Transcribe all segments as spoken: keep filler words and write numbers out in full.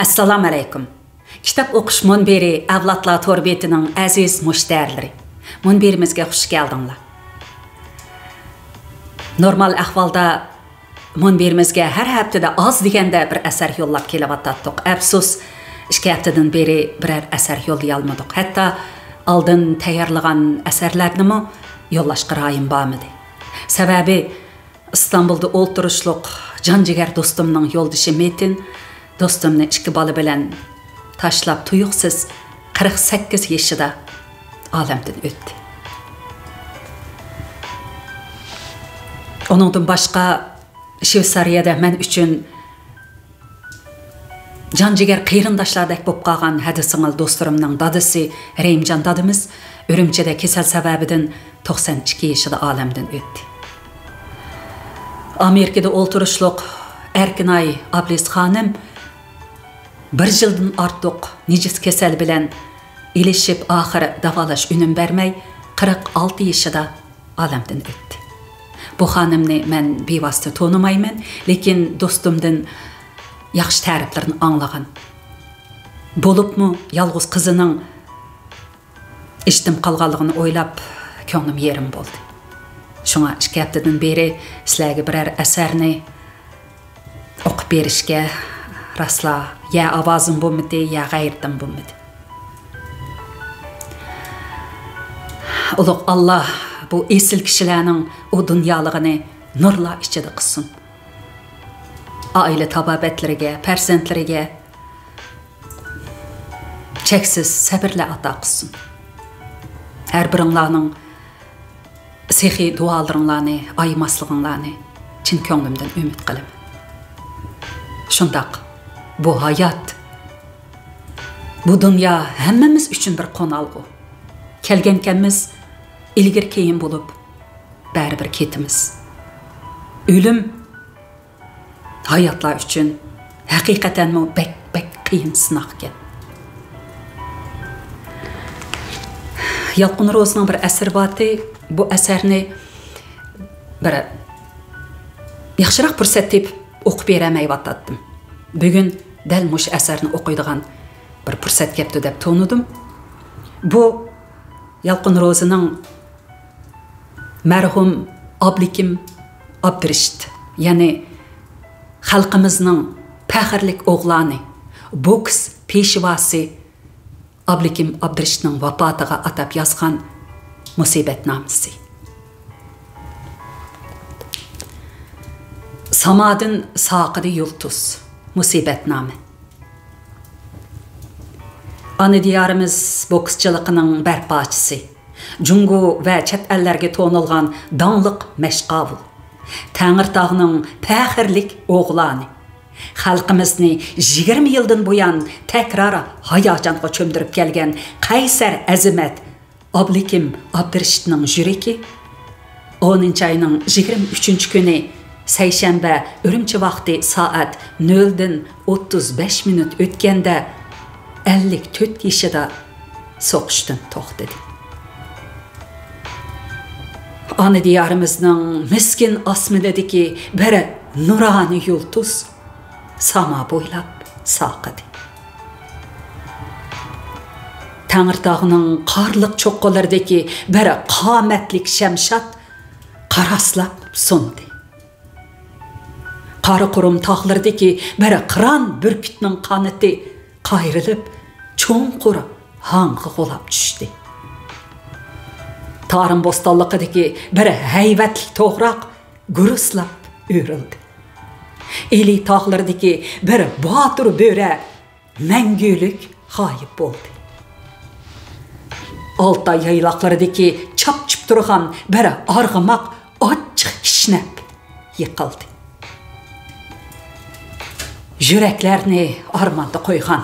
ئەسسالامۇ ئەلەيكۇم. كىتاب ئوقۇش مۇنبىرى ئەۋلادلار تور بېتىنىڭ ئەزىز مۇشتەرىلىرى، مۇنبىرىمىزگە خۇش كەلدىڭلار. نورمال ئەھۋالدا مۇنبىرىمىزگە ھەر ھەپتىدە ئاز دېگەندە بىر ئەسەر يوللاپ كېلىۋاتاتتۇق. ئەپسۇس، ئىككى ھەپتىدىن بېرى بىرەر ئەسەر يوللىيالمىدۇق. ھەتتا ئالدىن تەييارلىغان ئەسەرلەرنىمۇ يوللاشقا رايىم بارمىدى. سەۋەبى، ئىستانبۇلدا ئولتۇرۇشلۇق جان جىگەر دوستۇمنىڭ يولدىشى مېتىن دوستۇمنى ئىككى بالا بىلەن تاشلاپ تۇيۇقسىز قىرىق سەككىز يېشىدا ئالەمدىن ئۆتتى. ئۇنىڭدىن باشقا، شۋېتسارىيەدە مەن ئۈچۈن جان جىگەر قېرىنداشلاردەك بولۇپ قالغان ھەدىسىڭىل دوستلىرىمنىڭ دادىسى رەھىمجان دادىمىز ئۈرۈمچىدە كېسەل سەۋەبىدىن توقسان ئىككى يېشىدا ئالەمدىن ئۆتتى. ئامېرىكىدا ئولتۇرۇشلۇق ئەركىناي ئابلىز خانىم بىر يىلدىن ئارتۇق نىجىس كېسەل بىلەن ئېلىشىپ، ئاخىر داۋالاش ئۈنۈم بەرمەي، قىرىق ئالتە يېشىدا ئالەمدىن ئۆتتى. بۇ خانىمنى مەن بىۋاسىتە تونۇمايمەن، لېكىن دوستۇمدىن ياخشى تەرىپلىرىنى ئاڭلىغان. بولۇپمۇ يالغۇز قىزىنىڭ ئىشتىن قالغانلىقىنى ئويلاپ، كۆڭلۈم يېرىم بولدى. شۇڭا ئىككى ھەپتىدىن بېرى سىلەرگە بىرەر ئەسەرنى ئوقۇپ بېرىشكە راسلا يا ئاۋازىم بولمىدى، يا غەيرىتىم بولمىدى. ئۇلۇغ ئاللا بۇ ئېسىل كىشىلەرنىڭ ئۇ دۇنيالىقىنى نۇرلار ئىچىدە قىلسۇن. ئائىلە تاۋابىئاتلىرىگە، پەرزەنتلىرىگە چەكسىز سەبرلەر ئاتا قىلسۇن. ھەر بىرىڭلارنىڭ سېخىي دۇئالىرىڭلارنى ئايىماسلىقىڭلارنى چىن كۆڭلۈمدىن ئۈمىد قىلىمەن. شۇنداق، بۇ ھايات، بۇ دۇنيا ھەممىمىز ئۈچۈن بىر قونالغۇ. كەلگەنكەنمىز، ئىلگىرى كېيىن بولۇپ، بەرىبىر كېتىمىز. ئۆلۈم ھاياتلار ئۈچۈن ھەقىقەتەنمۇ بەك، بەك قىيىن سىناق ئىكەن. يالقۇن روزىنىڭ بىر ئەسىرى بارتى، بۇ ئەسەرنى بىر ياخشىراق پۇرسەت تېپىپ ئوقۇپ بېرەلمەيۋاتاتتىم. بۈگۈن دەل مۇشۇ ئەسەرنى ئوقۇيدىغان بىر پۇرسەت كەپتۇ دەپ تونۇدۇم. بۇ يالقۇن روزىنىڭ مەرھۇم ئابلىكىم ئابدۇرېشىت، يەنى خەلقىمىزنىڭ پەخىرلىك ئوغلانى، بوكس پېشۋاسى ئابلىكىم ئابدۇرېشىتنىڭ ۋاپاتىغا ئاتاپ يازغان مۇسىبەتنامىسى. سامادىن ساقىدى يۇلتۇز، مۇسىبەتنامە. ئانا دىيارىمىز بوكسچىلىقىنىڭ بەرپاچىسى، جۇڭگو ۋە چەت ئەللەرگە تونۇلغان داڭلىق مەشقاۋۇل، تەڭرىتاغنىڭ پەخىرلىك ئوغلانى، خەلقىمىزنى يىگىرمە يىلدىن بۇيان تەكرار ھاياجانغا چۆمدۈرۈپ كەلگەن قەيسەر ئەزىمەت ئابلىكىم ئابدۇرېشىتنىڭ يۈرىكى ئونىنچى ئاينىڭ يىگىرمە ئۈچىنچى كۈنى سەيشەنبە ئۈرۈمچى ۋاقتى سائەت نۆلدىن ئوتتۇز بەش مىنۇت ئۆتكەندە ئەللىك تۆت يېشىدا سوقۇشتىن توختىدى. ئانا دىيارىمىزنىڭ مىسكىن ئاسمىنىدىكى بىر نۇرانە يۇلتۇز ساما بويلاپ ساقىدى. تەڭرىتاغنىڭ قارلىق چوققىلىرىدىكى بىر قامەتلىك شەمشاد قاراسلاپ سۇندى. قارا قۇرۇم تاغلىرىدىكى بىر قىران بۈركۈتنىڭ قانىتى قايرىلىپ، چوڭقۇر ھاڭغا غۇلاپ چۈشتى. تارىم بوستانلىقىدىكى بىر ھەيۋەتلىك توغراق گۇرۇسلاپ ئۆرۈلدى. ئىلى تاغلىرىدىكى بىر باتۇر بۆرە مەڭگۈلۈك غايىب بولدى. ئالتاي يايلاقلىرىدىكى چاپچىپ تۇرغان بىر ئارغىماق ئاچچىق كىشنەپ يىقىلدى. يۈرەكلەرنى ئارماندا قويغان،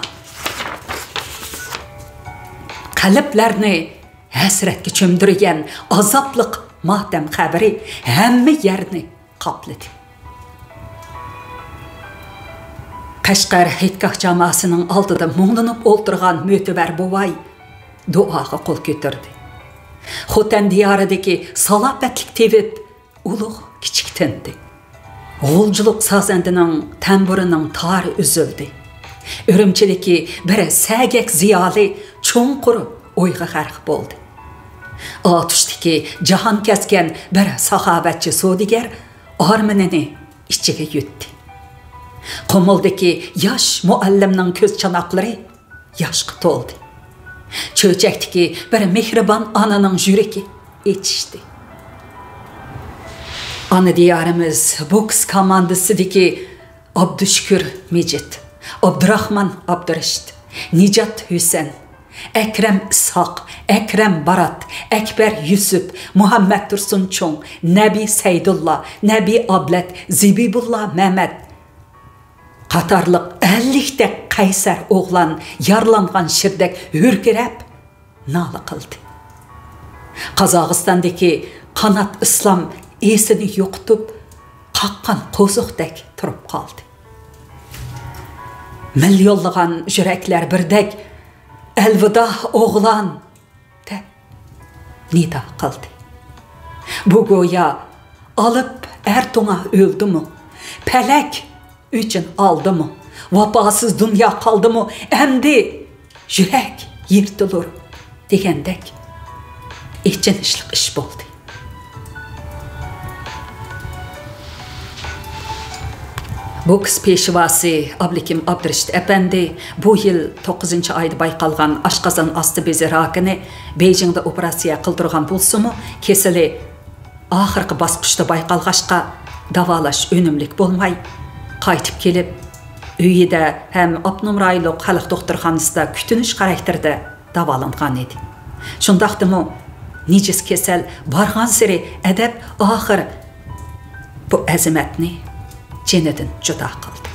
قەلبلەرنى ھەسرەتكە چۆمدۈرگەن ئازابلىق ماتەم خەۋىرى ھەممە يەرنى قاپلىدى. قەشقەر ھېيتگاھ جاماسىنىڭ ئالدىدا مۇڭلىنىپ ئولتۇرغان مۆتىۋەر بوۋاي دۇئاغا قول كۆتۈردى. خوتەن دىيارىدىكى سالاپەتلىك تېۋىپ ئۇلۇغ كىچىك تىندى. غۇلجىلىق سازەندىنىڭ تەمبۇرىنىڭ تارى ئۈزۈلدى. ئۈرۈمچىدىكى بىر سەگەك زىيالىي چوڭقۇر ئويغا غەرق بولدى. ئاتۇشتىكى جاھان كەزگەن بىر ساخاۋەتچى سودىگەر ئارمىنىنى ئىچىگە يۇتتى. قۇمۇلدىكى ياش مۇئەللىمنىڭ كۆز چاناقلىرى ياشقا تولدى. چۆچەكتىكى بىر مېھرىبان ئانىنىڭ يۈرىكى ئېچىشتى. ئانا دىيارىمىز بوكس كوماندىسىدىكى ئابدۇشۈكۈر مىجىت، ئابدۇراخمان ئابدۇرېشىت، نىجات ھۈسەن، ئەكرەم ئىسھاق، ئەكرەم بارات، ئەكبەر يۈسۈپ، مۇھەممەت تۇرسۇن چوڭ، نەبى سەيدۇللا، نەبى ئابلەت، زىبىبۇللا مەمەت، قاتارلىق ئەللىكتەك قەيسەر ئوغلان يارىلانغان شىردەك ھۆركىرەپ نالە قىلدى. قازاقىستاندىكى قانات ئىسلام ئېسىنى يوقىتىپ، قاققان قوزۇقتەك تۇرۇپ قالدى. مىليونلىغان يۈرەكلەر بىردەك، «ئەلۋىدا، ئوغلان!» دەپ نىدا قىلدى. بۇ گويا ئالىپ ئەر توڭا ئۆلدىمۇ، پەلەك ئۆچۈن ئالدىمۇ، ۋاپاسىز دۇنيا قالدىمۇ، ئەمدى يۈرەك يىرتىلۇر دېگەندەك ئېچىنىشلىق ئىش بولدى. بوكس پېشۋاسى ئابلىكىم ئابدۇرېشىت ئەپەندى بۇ يىل توققۇزىنچى ئايدا بايقالغان ئاشقازان ئاستى بېزى راكىنى بېيجىڭدا ئوپېراتسىيە قىلدۇرغان بولسىمۇ، كېسىلى ئاخىرقى باسقۇچتا بايقالغاچقا، داۋالاش ئۈنۈملۈك بولماي، قايتىپ كېلىپ، ئۆيىدە ھەم ئاپتونوم رايونلۇق خەلق دوختۇرخانىسىدا كۈتۈنۈش خاراكتېرىدە داۋالانغان ئىدى. شۇنداقتىمۇ نىجىس كېسەل بارغانسېرى ئەدەپ ئاخىر بۇ ئەزىمەتنى جېنىدىن جۇدا قىلدى.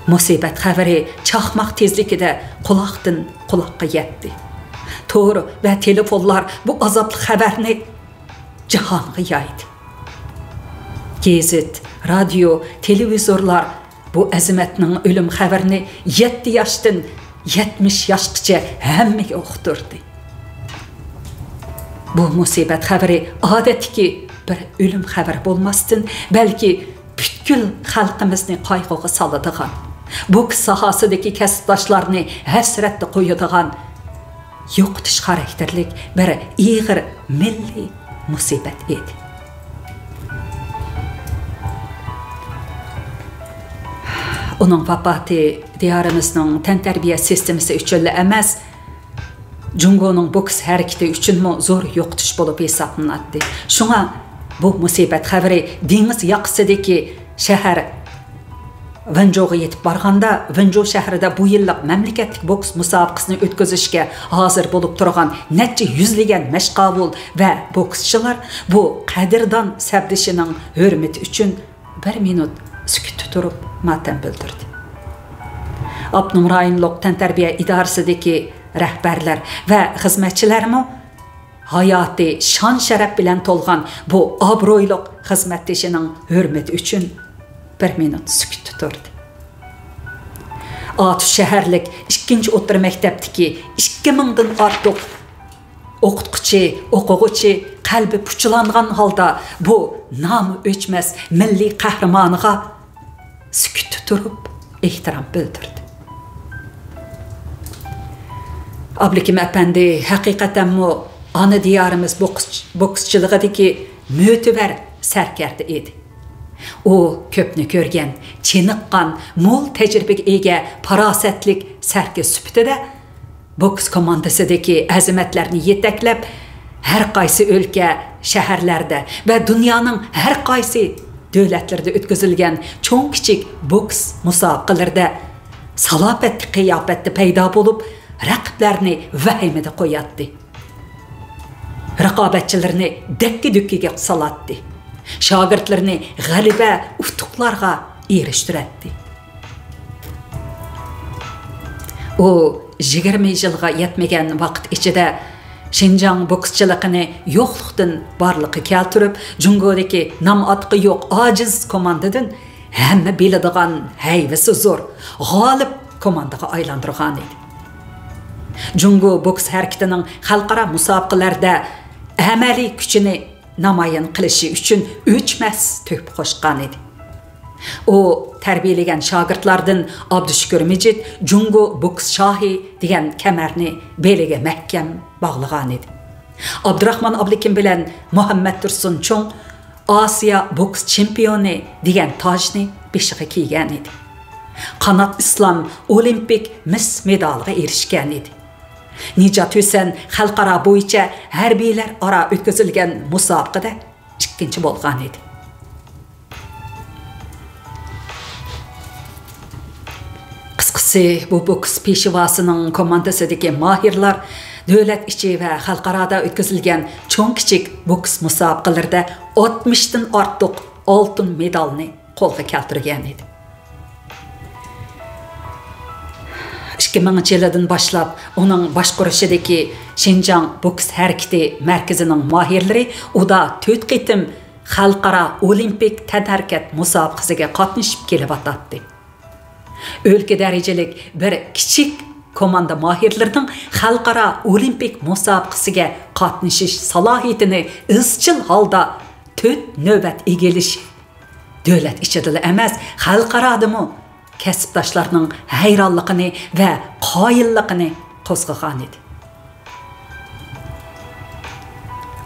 مۇسىبەت خەۋىرى چاقماق تېزلىكىدە قۇلاقتىن قۇلاققا يەتتى. تور ۋە تېلېفونلار بۇ ئازابلىق خەۋەرنى جاھانغا يايدى. گېزىت، رادىيو، تېلېۋىزورلار بۇ ئەزىمەتنىڭ ئۆلۈم خەۋىرىنى يەتتە ياشتىن يەتمىش ياشقىچە ھەممىگە ئۇقتۇردى. بۇ مۇسىبەت خەۋىرى ئادەتتىكى بىر ئۆلۈم خەۋىرى بولماستىن، بەلكى پۈتكۈل خەلقىمىزنى قايغۇغا سالىدىغان، بوكس ساھەسىدىكى كەسىپداشلارنى ھەسرەتتە قويىدىغان، يوقىتىش خاراكتېرلىك بىر ئېغىر مىللىي مۇسىبەت ئىدى. ئۇنىڭ ۋاپاتى دىيارىمىزنىڭ تەنتەربىيە سىستېمىسى ئۈچۈنلا ئەمەس، جۇڭگونىڭ بوكس ھەرىكىتى ئۈچۈنمۇ زور يوقىتىش بولۇپ ھېسابلىناتتى. شۇڭا بۇ مۇسىبەت خەۋىرى دېڭىز ياقىسىدىكى شەھەر ۋېنجۇغا يېتىپ بارغاندا، ۋېنجۇ شەھىرىدە بۇ يىللىق مەملىكەتلىك بوكس مۇسابىقىسىنى ئۆتكۈزۈشكە ھازىر بولۇپ تۇرغان نەچچە يۈزلىگەن مەشقاۋۇل ۋە بوكسچىلار بۇ قەدىردان سەپدىشىنىڭ ھۆرمىتى ئۈچۈن بىر مىنۇت سۈكۈتتە تۇرۇپ ماتەم بىلدۈردى. ئاپتونوم رايونلۇق تەنتەربىيە ئىدارىسىدىكى رەھبەرلەر ۋە خىزمەتچىلەرمۇ ھاياتى شان-شەرەپ بىلەن تولغان بۇ ئابرۇيلۇق خىزمەتدىشىنىڭ ھۆرمىتى ئۈچۈن بىر مىنۇت سۈكۈتتە تۇردى. ئاتۇش شەھەرلىك ئىككىنچى ئوتتۇرا مەكتەپتىكى ئىككى مىڭدىن ئارتۇق ئوقۇتقۇچى، ئوقۇغۇچى قەلبى پۇچىلانغان ھالدا بۇ نامى ئۆچمەس مىللىي قەھرىمانىغا سۈكۈتتە تۇرۇپ ئېھتىرام بىلدۈردى. ئابلىكىم ئەپەندى ھەقىقەتەنمۇ ئانا دىيارىمىز بوكس-، بوكسچىلىقىدىكى مۆتىۋەر سەركەردە ئىدى. ئۇ كۆپنى كۆرگەن، چېنىققان، مول تەجرىبىگە ئىگە پاراسەتلىك سەركەردە سۈپىتىدە بوكس كوماندىسىدىكى ئەزىمەتلەرنى يېتەكلەپ، ھەر قايسى ئۆلكە، شەھەرلەردە ۋە دۇنيانىڭ ھەر قايسى دۆلەتلىرىدە ئۆتكۈزۈلگەن چوڭ-كىچىك بوكس مۇسابىقىلىرىدە سالاپەتلىك قىياپەتتە پەيدا بولۇپ، رەقىبلەرنى ۋەھىمىدە قوياتتى. رىقابەتچىلىرىنى دەككە-دۈككىگە سالاتتى. شاگىرتلىرىنى غەلىبە، ئۇتۇقلارغا ئېرىشتۈرەتتى. ئۇ يىگىرمە يىلغا يەتمىگەن ۋاقىت ئىچىدە شىنجاڭ بوكسچىلىقىنى يوقلۇقتىن بارلىققا كەلتۈرۈپ، جۇڭگودىكى نام-ئاتىقى يوق ئاجىز كوماندىدىن ھەممە بىلىدىغان ھەيۋىسى زور، غالىب كوماندىغا ئايلاندۇرغانىدى. جۇڭگو بوكس ھەرىكىتىنىڭ خەلقئارا مۇسابىقىلەردە ئەمەلىي كۈچىنى نامايان قىلىشى ئۈچۈن ئۆچمەس تۆھپە قوشقانىدى. ئۇ تەربىيەلىگەن شاگىرتلاردىن ئابدۇشۈكۈر مىجىت جۇڭگو بوكس شاھى دېگەن كەمەرنى بېلىگە مەھكەم باغلىغانىدى. ئابدۇراخمان ئابلىكىم بىلەن مۇھەممەد تۇرسۇن چوڭ ئاسىيا بوكس چېمپىيونى دېگەن تاجنى بېشىغا كىيگەنىدى. قانات ئىسلام ئولىمپىك مىس مېدالىغا ئېرىشكەنىدى. نىجات ھۈسەن خەلقئارا بويىچە ھەربىيلەر ئارا ئۆتكۈزۈلگەن مۇسابىقىدە ئىككىنچى بولغانىدى. قىسقىسى، بۇ بوكس پېشۋاسىنىڭ كوماندىسىدىكى ماھىرلار دۆلەت ئىچى ۋە خەلقئارادا ئۆتكۈزۈلگەن چوڭ-كىچىك بوكس مۇسابىقىلىرىدە ئاتمىشتىن ئارتۇق ئالتۇن مېدالنى قولغا كەلتۈرگەنىدى. ئىككى مىڭىنچى يىلىدىن باشلاپ ئۇنىڭ باشقۇرۇشىدىكى شىنجاڭ بوكس ھەرىكىتى مەركىزىنىڭ ماھىرلىرى ئۇدا تۆت قېتىم خەلقئارا ئولىمپىك تەنھەرىكەت مۇسابىقىسىگە قاتنىشىپ كېلىۋاتاتتى. ئۆلكە دەرىجىلىك بىر كىچىك كوماندا ماھىرلىرىنىڭ خەلقئارا ئولىمپىك مۇسابىقىسىگە قاتنىشىش سالاھىيىتىنى ئىزچىل ھالدا تۆت نۆۋەت ئىگىلىشى دۆلەت ئىچىدىلا ئەمەس، خەلقئارادىمۇ كەسىپداشلارنىڭ ھەيرانلىقىنى ۋە قايىللىقىنى قوزغىغانىدى.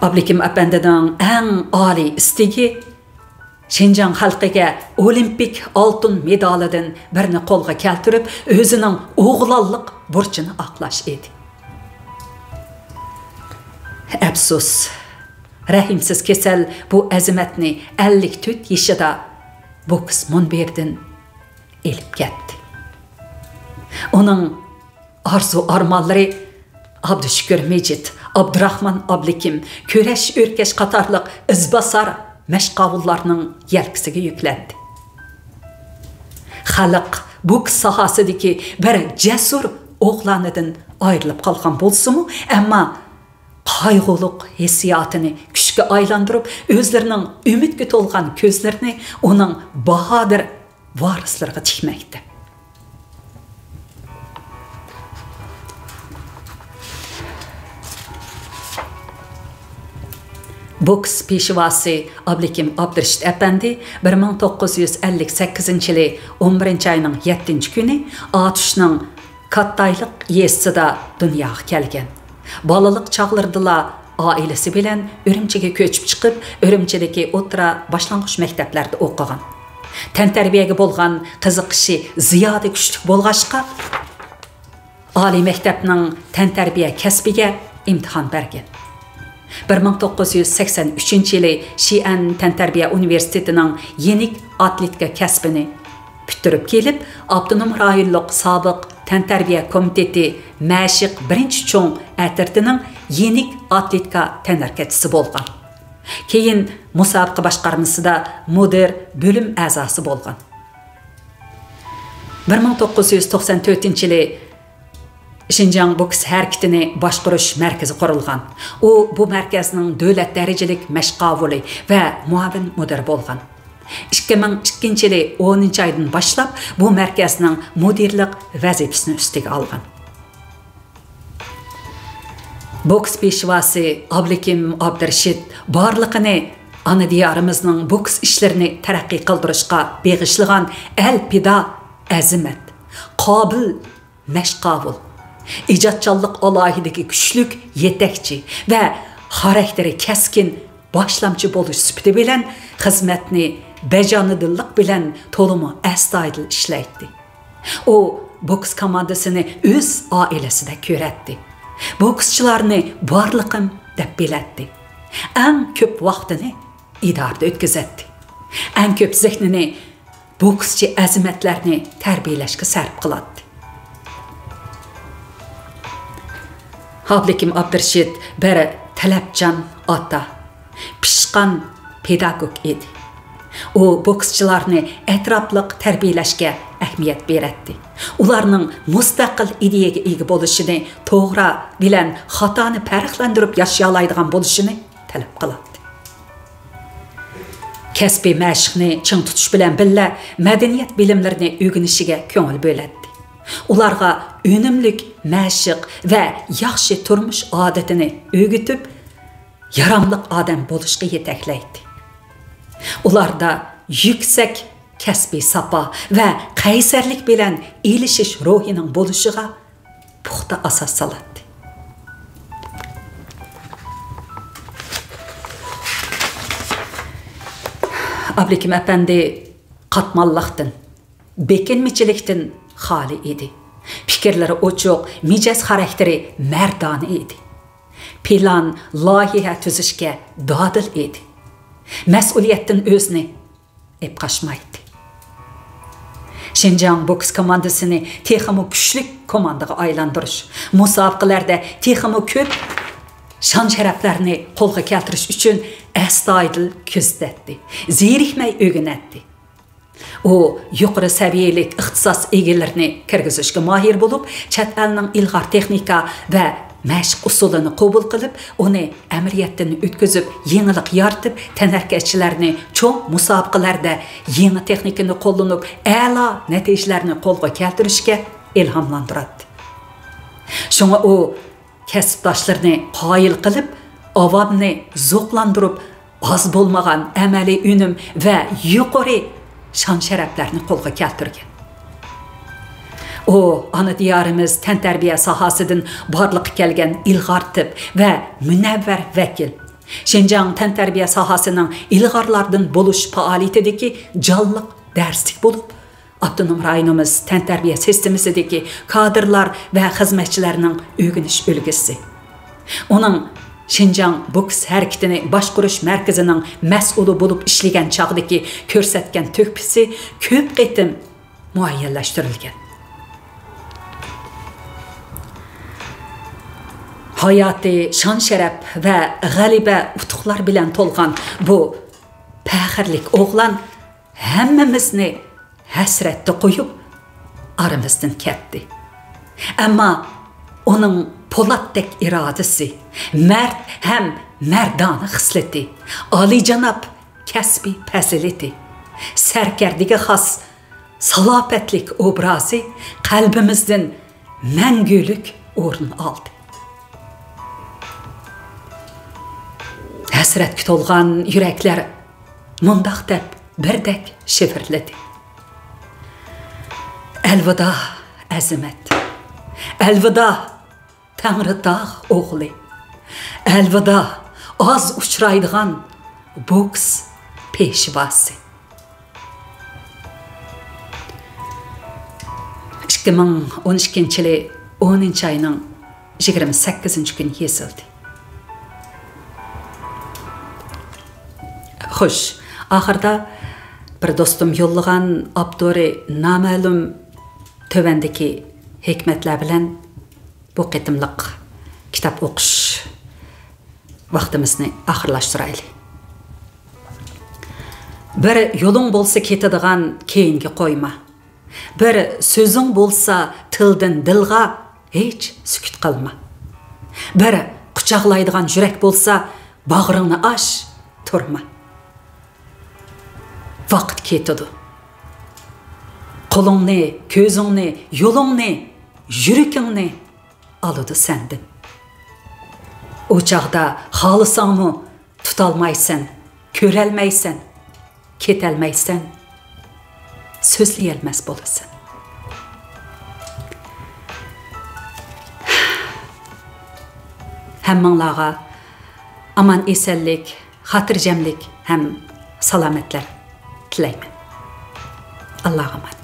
ئابلىكىم ئەپەندىنىڭ ئەڭ ئالىي ئىستىكى شىنجاڭ خەلقىگە ئولىمپىك ئالتۇن مېدالىدىن بىرنى قولغا كەلتۈرۈپ، ئۆزىنىڭ ئوغلانلىق بۇرچىنى ئاقلاش ئىدى. ئەپسۇس، رەھىمسىز كېسەل بۇ ئەزىمەتنى ئەللىك تۆت يېشىدا بوكس مۇنبىرىدىن ئېلىپ كەتتى. ئۇنىڭ ئارزۇ-ئارمانلىرى ئابدۇشۈكۈر مىجىت، ئابدۇراخمان ئابلىكىم، كۈرەش ئۆركەش قاتارلىق ئىزباسار مەشقاۋۇللارنىڭ يەلكىسىگە يۈكلەندى. خەلق بوكس ساھەسىدىكى بىر جەسۇر ئوغلانىدىن ئايرىلىپ قالغان بولسىمۇ، ئەمما قايغۇلۇق ھېسسىياتىنى كۈچكە ئايلاندۇرۇپ، ئۆزلىرىنىڭ ئۈمىدكە تولغان كۆزلىرىنى ئۇنىڭ باھادىر ۋارىسلىرىغا تىكمەكتە. بوكس پېشۋاسى ئابلىكىم ئابدۇرېشىت ئەپەندى بىر مىڭ توققۇز يۈز ئەللىك سەككىزىنچى يىلى ئون بىرىنچى ئاينىڭ يەتتىنچى كۈنى ئاتۇشنىڭ كاتتايلىق يېزىسىدا دۇنياغا كەلگەن. بالىلىق چاغلىرىدىلا ئائىلىسى بىلەن ئۈرۈمچىگە كۆچۈپ چىقىپ، ئۈرۈمچىدىكى ئوتتۇرا، باشلانغۇچ مەكتەپلەردە ئوقۇغان. تەنتەربىيەگە بولغان قىزىقىشى زىيادە كۈچلۈك بولغاچقا، ئالىي مەكتەپنىڭ تەنتەربىيە كەسپىگە ئىمتىھان بەرگەن. بىر مىڭ توققۇز يۈز سەكسەن ئۈچىنچى يىلى شىئەن تەنتەربىيە ئۇنىۋېرسىتېتىنىڭ يېنىك ئاتلېتىكا كەسپىنى پۈتتۈرۈپ كېلىپ، ئاپتونوم رايونلۇق سابىق تەنتەربىيە كومىتېتى مەشىق بىرىنچى چوڭ ئەترىتىنىڭ يېنىك ئاتلېتىكا تەنھەرىكەتچىسى بولغان. كېيىن مۇسابىقە باشقارمىسىدا مۇدىر بۆلۈم ئەزاسى بولغان. بىر مىڭ توققۇز يۈز توقسان تۆتىنچى يىلى شىنجاڭ بوكس ھەرىكىتىنى باشقۇرۇش مەركىزى قۇرۇلغان. ئۇ بۇ مەركەزنىڭ دۆلەت دەرىجىلىك مەشقاۋۇلى ۋە مۇئاۋىن مۇدىرى بولغان. ئىككى مىڭ ئىككىنچى يىلى ئونىنچى ئايدىن باشلاپ بۇ مەركەزنىڭ مۇدىرلىق ۋەزىپىسىنى ئۈستىگە ئالغان. بوكس پېشۋاسى ئابلىكىم ئابدۇرېشىت بارلىقىنى ئانا دىيارىمىزنىڭ بوكس ئىشلىرىنى تەرەققىي قىلدۇرۇشقا بېغىشلىغان ئەلپىدا، ئەزىمەت، قابىل مەشقاۋۇل، ئىجادچانلىق ئالاھىدىلىكى كۈچلۈك يېتەكچى ۋە خاراكتېرى كەسكىن باشلامچى بولۇش سۈپىتى بىلەن خىزمەتنى بەجانىدىللىق بىلەن تولىمۇ ئەستايىدىل ئىشلەيتتى. ئۇ بوكس كوماندىسىنى ئۆز ئائىلىسىدەك كۆرەتتى. بوكسچىلارنى بارلىقىم دەپ بىلەتتى. ئەڭ كۆپ ۋاقتىنى ئىدارىدە ئۆتكۈزەتتى. ئەڭ كۆپ زېھنىنى بوكسچى ئەزىمەتلەرنى تەربىيەلەشكە سەرپ قىلاتتى. ئابلىكىم ئابدۇرېشىت بىر تەلەپچان ئاتا، پىشقان پېداگوگ ئىدى. ئۇ بوكسچىلارنى ئەتراپلىق تەربىيەلەشكە ئەھمىيەت بېرەتتى. ئۇلارنىڭ مۇستەقىل ئىدىيەگە ئىگە بولۇشىنى، توغرا بىلەن خاتانى پەرقلەندۈرۈپ ياشىيالايدىغان بولۇشىنى تەلەپ قىلاتتى. كەسپىي مەشىقنى چىڭ تۇتۇش بىلەن بىللە، مەدەنىيەت بىلىملىرىنى ئۆگىنىشىگە كۆڭۈل بۆلەتتى. ئۇلارغا ئۈنۈملۈك مەشىق ۋە ياخشى تۇرمۇش ئادىتىنى ئۆگىتىپ، ياراملىق ئادەم بولۇشقا يېتەكلەيتتى. ئۇلاردا يۈكسەك كەسپىي ساپا ۋە قەيسەرلىك بىلەن ئېلىشىش روھىنىڭ بولۇشىغا پۇختا ئاساس سالاتتى. ئابلىكىم ئەپەندى قاتماللىقتىن، بېكىنمىچىلىكتىن خالىي ئىدى. پىكىرلىرى ئوچۇق، مىجەز خاراكتېرى مەردانە ئىدى. پىلان، لايىھە تۈزۈشكە دادىل ئىدى. مەسئۇلىيەتتىن ئۆزىنى ئېپ قاچمايتتى. شىنجاڭ بوكس كوماندىسىنى تېخىمۇ كۈچلۈك كوماندىغا ئايلاندۇرۇش، مۇسابىقىلەردە تېخىمۇ كۆپ شان-شەرەپلەرنى قولغا كەلتۈرۈش ئۈچۈن ئەستايىدىل كۆزىتەتتى، زېرىكمەي ئۆگىنەتتى. ئۇ يۇقىرى سەۋىيەلىك ئىختىساس ئىگىلىرىنى كىرگۈزۈشكە ماھىر بولۇپ، چەت ئەلنىڭ ئىلغار تېخنىكا ۋە مەشىق ئۇسۇلىنى قوبۇل قىلىپ، ئۇنى ئەمەلىيەتتىن ئۆتكۈزۈپ، يېڭىلىق يارىتىپ، تەنھەرىكەتچىلەرنى چوڭ مۇسابىقىلەردە يېڭى تېخنىكىنى قوللىنىپ، ئەلا نەتىجىلەرنى قولغا كەلتۈرۈشكە ئىلھاملاندۇراتتى. شۇڭا ئۇ كەسىپداشلىرىنى قايىل قىلىپ، ئاۋامنى زوقلاندۇرۇپ، ئاز بولمىغان ئەمەلىي ئۈنۈم ۋە يۇقىرى شان-شەرەپلەرنى قولغا كەلتۈرگەن. ئۇ ئانا دىيارىمىز تەنتەربىيە ساھەسىدىن بارلىققا كەلگەن ئىلغار تىپ ۋە مۇنەۋۋەر ۋەكىل. شىنجاڭ تەنتەربىيە ساھەسىنىڭ ئىلغارلاردىن بولۇش پائالىيىتىدىكى جانلىق دەرسلىك بولۇپ، ئاپتونوم رايونىمىز تەنتەربىيە سىستېمىسىدىكى كادىرلار ۋە خىزمەتچىلەرنىڭ ئۆگىنىش ئۈلگىسى. ئۇنىڭ شىنجاڭ بوكس ھەرىكىتىنى باشقۇرۇش مەركىزىنىڭ مەسئۇلى بولۇپ ئىشلىگەن چاغدىكى كۆرسەتكەن تۆھپىسى كۆپ قېتىم مۇئەييەنلەشتۈرۈلگەن. ھاياتى شان-شەرەپ ۋە غەلىبە ئۇتۇقلار بىلەن تولغان بۇ پەخىرلىك ئوغلان ھەممىمىزنى ھەسرەتتە قويۇپ، ئارىمىزدىن كەتتى. ئەمما ئۇنىڭ پولاتتەك ئىرادىسى، مەرد ھەم مەردانە خىسلىتى، ئالىيجاناب كەسپىي پەزىلىتى، سەركەردىگە خاس سالاپەتلىك ئوبرازى قەلبىمىزدىن مەڭگۈلۈك ئورۇن ئالدى. ھەسرەتكە تولغان يۈرەكلەر مۇنداق دەپ بىردەك شىۋىرلىدى: ئەلۋىدا، ئەزىمەت! ئەلۋىدا، تەڭرىتاغ ئوغلى! ئەلۋىدا، ئاز ئۇچرايدىغان بوكس پېشۋاسى! ئىككى مىڭ ئون ئىككىنچى يىلى ئونىنچى ئاينىڭ يىگىرمە سەككىزىنچى كۈنى يېزىلدى. خوش، ئاخىرىدا بىر دوستۇم يوللىغان، ئاپتورى نامەلۇم، تۆۋەندىكى ھېكمەتلەر بىلەن بۇ قېتىملىق كىتاب ئوقۇش ۋاقتىمىزنى ئاخىرلاشتۇرايلى. بىر يولۇڭ بولسا كېتىدىغان، كەينىگە قويما. بىر سۆزۈڭ بولسا تىلدىن دىلغا، ھېچ سۈكۈت قىلما. بىر قۇچاقلايدىغان يۈرەك بولسا، باغرىڭنى ئاچ، تۇرما. ۋاقىت كېتىدۇ. قولۇڭنى، كۆزۈڭنى، يولۇڭنى، يۈرىكىڭنى ئالىدۇ سەندىن. ئۇ چاغدا خالىساڭمۇ تۇتالمايسەن، كۆرەلمەيسەن، كېتەلمەيسەن، سۆزلىيەلمەس بولىسەن. ھەممىڭلارغا ئامان-ئېسەنلىك، خاتىرجەملىك ھەم سالامەتلەر تىلەيمەن. ئاللاغا ئامانەت.